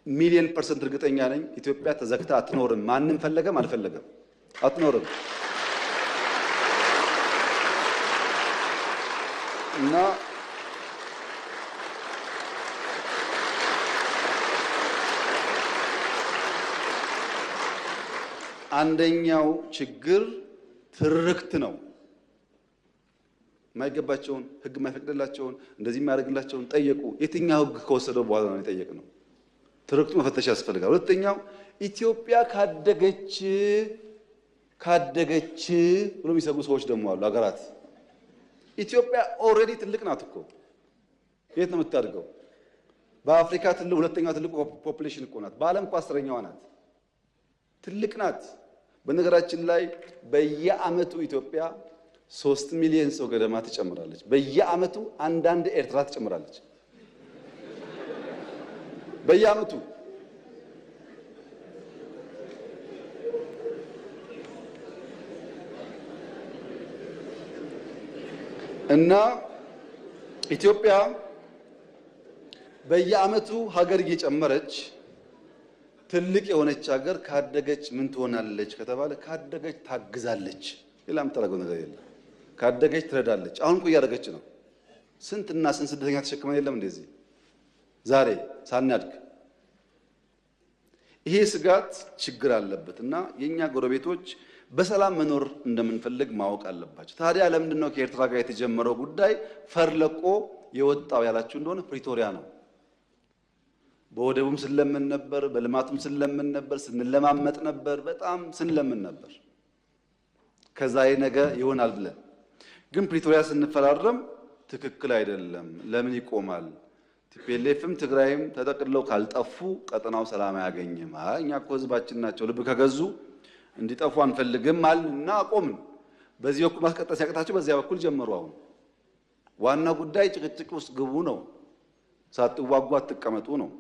1,000,000% እርግጠኛ ነኝ ኢትዮጵያ ተዘግታ አትኖርም። ማንም ፈለገም አልፈለገም አትኖርም። እና አንደኛው ችግር ትርክት ነው። የማይገባቸውን ሕግ የማይፈቅድላቸውን እንደዚህ የማያደርግላቸውን ጠየቁ። የትኛው ሕግ ከወሰደው በኋላ ነው የጠየቅነው? ትርክቱ መፈተሽ ያስፈልጋል። ሁለተኛው ኢትዮጵያ ካደገች ካደገች ብሎ የሚሰጉ ሰዎች ደግሞ አሉ። ሀገራት ኢትዮጵያ already ትልቅ ናት እኮ፣ የት ነው የምታድገው? በአፍሪካ ትልቅ ሁለተኛው ትልቁ population እኮ ናት። በዓለም እኮ 10ኛዋ ናት። ትልቅ ናት። በነገራችን ላይ በየዓመቱ ኢትዮጵያ 3 ሚሊዮን ሰው ገደማ ትጨምራለች። በየዓመቱ አንዳንድ ኤርትራ ትጨምራለች። በየዓመቱ እና ኢትዮጵያ በየዓመቱ ሀገር እየጨመረች ትልቅ የሆነች ሀገር ካደገች ምን ትሆናለች ከተባለ ካደገች ታግዛለች። ሌላ የምታደርገው ነገር የለም። ካደገች ትረዳለች። አሁን እኮ እያደረገች ነው። ስንትና ስንት ስደተኛ ተሸክመን የለም እንደዚህ ዛሬ ሳናድግ። ይሄ ስጋት ችግር አለበት እና የኛ ጎረቤቶች በሰላም መኖር እንደምንፈልግ ማወቅ አለባቸው። ታዲያ ለምንድን ነው ከኤርትራ ጋር የተጀመረው ጉዳይ ፈርለቆ የወጣው ያላችሁ እንደሆነ ፕሪቶሪያ ነው። በወደቡም ስንለምን ነበር፣ በልማቱም ስንለምን ነበር፣ ስንለማመጥ ነበር፣ በጣም ስንለምን ነበር። ከዛ ነገ ይሆናል ብለን ግን ፕሪቶሪያ ስንፈራረም ትክክል አይደለም፣ ለምን ይቆማል? TPLF ም ትግራይም ተጠቅልለው ካልጠፉ ቀጠናው ሰላም አያገኝም። አይ እኛ እኮ ህዝባችን ናቸው፣ ልብ ከገዙ እንዲጠፉ አንፈልግም አልንና አቆምን። በዚህ በኩል ማስቀጠል ሲያቅታቸው በዚያ በኩል ጀመሩ። አሁን ዋና ጉዳይ ጭቅጭቅ ውስጥ ግቡ ነው፣ ሳትዋጉ አትቀመጡ ነው።